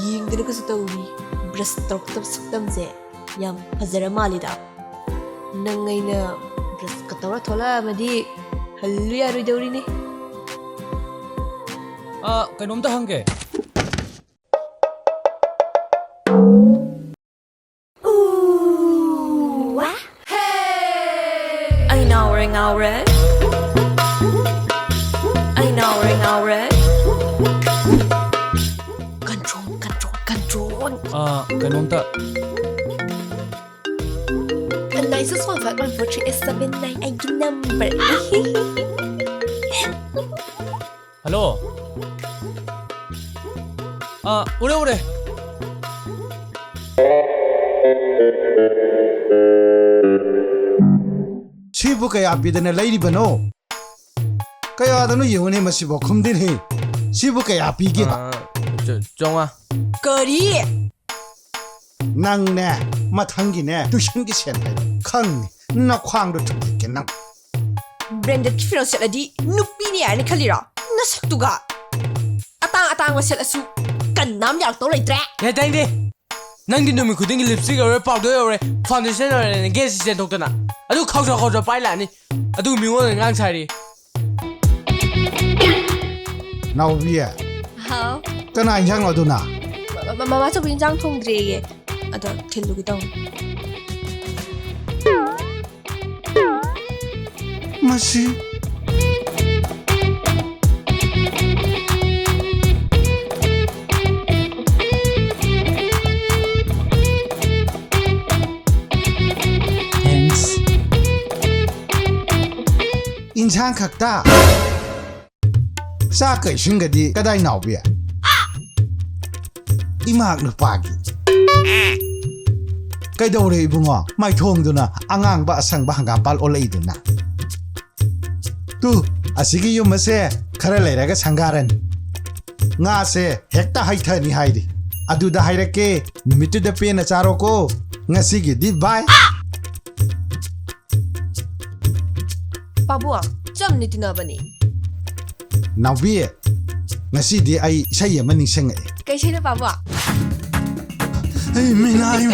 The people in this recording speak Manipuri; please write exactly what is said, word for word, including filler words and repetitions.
ꯌꯦꯡꯗꯅꯒꯁꯨ ꯇꯧꯔꯤ꯫ ꯕ꯭ꯔꯁ ꯇꯧꯔꯛꯇꯕ ꯁꯛꯇꯝꯁꯦ ꯌꯥꯝ ꯐꯖꯔ ꯃꯥꯜꯂꯤꯗ꯫ ꯅꯪ ꯑꯩꯅ ꯕ꯭ꯔꯁꯀ ꯇꯧꯔ ꯊꯣꯛꯂꯛꯑꯝꯃꯗꯤ ꯍꯜꯂꯨ ꯌꯥꯔꯣꯏꯗꯧꯔꯤꯅꯤ꯫ ꯑ, ꯀꯩꯅꯣꯝꯇ ꯍꯪꯒꯦ꯫ ꯑꯩ ꯉꯥꯎꯔꯦ ꯉꯥꯎꯔꯦ ꯑꯩ ꯉꯥꯎꯔꯦ ꯉꯥꯎꯔꯦ Control, control, control. ꯑ, ꯀꯩꯅꯣꯝꯇ꯫ Nine six one five one four three eight seven nine ꯑꯩꯒꯤ number. ꯍꯜꯂꯣ꯫ ꯑ, ꯎꯔꯦ, ꯎꯔꯦ꯫ ꯁꯤꯕꯨ ꯀꯌꯥ ꯄꯤꯗꯅ ꯂꯩꯔꯤꯕꯅꯣ? ꯀꯌꯥꯗꯅꯣ ꯌꯦꯡꯉꯨꯅꯦ, ꯃꯁꯤꯕꯨ ꯈꯨꯝꯗꯦꯅꯦ꯫ ꯁꯤꯕꯨ ꯀꯌꯥ ꯄꯤꯒꯦꯕ? ꯑ, ꯆ-, ꯆꯥꯝꯃꯉꯥ꯫ ꯀꯔꯤ? ꯅꯪꯅꯦ, ꯃꯊꯪꯒꯤꯅꯦ, ꯇꯨꯏꯁꯟꯒꯤ ꯁꯦꯟ ꯍꯥꯏꯔꯣ꯫ ꯈꯪꯅꯤ, ꯅꯈ꯭ꯋꯥꯡꯗꯣ ꯊꯨꯗꯦꯛꯀꯦ ꯅꯪ꯫ Brandedꯀꯤ ꯐꯤꯔꯣꯜ ꯁꯦꯠꯂꯗꯤ ꯅꯨꯄꯤꯅꯤ ꯍꯥꯏꯅ ꯈꯜꯂꯤꯔꯣ? ꯅꯁꯛꯇꯨꯒ꯫ ꯑꯇꯥꯡ ꯑꯇꯥꯡꯕ ꯁꯦꯠꯂꯁꯨ ꯀꯟꯅꯥꯝ ꯌꯥꯔꯛꯇꯧ ꯂꯩꯇ꯭ꯔꯦ꯫ ꯌꯥꯏ, ꯇꯥꯏꯅꯤꯡꯗꯦ꯫ ꯅꯪꯗꯤ ꯅꯨꯃꯤꯠ ꯈꯨꯗꯤꯡꯒꯤ lipstick ꯌꯧꯔꯦ, powder ꯌꯧꯔꯦ, foundation ꯌꯧꯔꯦ, ꯅꯪ ꯒꯦꯁ ꯆꯦꯟꯊꯣꯛꯇꯅ꯫ ꯑꯗꯨ ꯈꯥꯎꯖꯥꯎ ꯈꯥꯎꯖꯥꯎ ꯄꯥꯏ ꯂꯥꯛꯑꯅꯤ꯫ ꯑꯗꯨ ꯃꯤꯉꯣꯟꯗ ꯉꯥꯡ ꯁꯥꯔꯤ꯫ ꯅꯥꯎꯕꯤ, ꯍꯥꯎ꯫ ꯀꯅꯥ ꯏꯟꯖꯥꯡꯅꯣ ꯑꯗꯨꯅ? ꯃ-, ꯃ-, ꯃꯃꯥ ꯆꯧꯕꯤ ꯏꯟꯖꯥꯡ ꯊꯣꯡꯗ꯭ꯔꯤꯌꯦ꯫ ꯑꯗꯣ ꯊꯤꯜꯂꯨꯒꯦ ꯇꯧꯅꯤ꯫ ꯃꯁꯤ꯫ Thanks. ꯏꯟꯁꯥꯡ ꯈꯛꯇ? ꯆꯥꯛꯀ ꯏꯁꯤꯡꯒꯗꯤ ꯀꯗꯥꯏ ꯅꯥꯎꯕꯤ? ꯏꯃꯥꯛ ꯅꯨꯄꯥꯒꯤ꯫ ꯀꯩꯗꯧꯔꯦ ꯏꯕꯨꯡꯉꯣ? ꯃꯥꯏꯊꯣꯡꯗꯨꯅ ꯑꯉꯥꯡꯕ ꯑꯁꯪꯕ ꯍꯪꯒꯥꯝꯄꯥꯜ ꯑꯣꯜꯂꯛꯏꯗꯨꯅ꯫ ꯇꯨ, ꯑꯁꯤꯒꯤ ꯌꯨꯝ ꯑꯁꯦ ꯈꯔ ꯂꯩꯔꯒ ꯁꯪꯒꯥꯔꯅꯤ꯫ ꯉꯥꯁꯦ ꯍꯦꯛꯇ ꯍꯩꯊꯅꯤ ꯍꯥꯏꯔꯤ꯫ ꯑꯗꯨꯗ ꯍꯥꯏꯔꯛꯀꯦ, ꯅꯨꯃꯤꯠꯇꯨꯗ ꯄꯦꯟꯅ ꯆꯥꯔꯣꯀꯣ꯫ ꯉꯁꯤꯒꯤꯗꯤ bye꯫ ꯄꯥꯕꯨꯡ, ꯆꯝꯅ ꯇꯤꯟꯅꯕꯅꯤ꯫ ꯅꯥꯎꯕꯤ, ꯉꯁꯤꯗꯤ ꯑꯩ ꯏꯁꯩ ꯑꯃ ꯅꯤꯡꯁꯤꯡꯉꯛꯑꯦ꯫ ꯀꯩ ꯏꯁꯩꯅꯣ ꯄꯥꯕꯨꯡ? ꯑꯩ ꯃꯤꯅꯥꯏ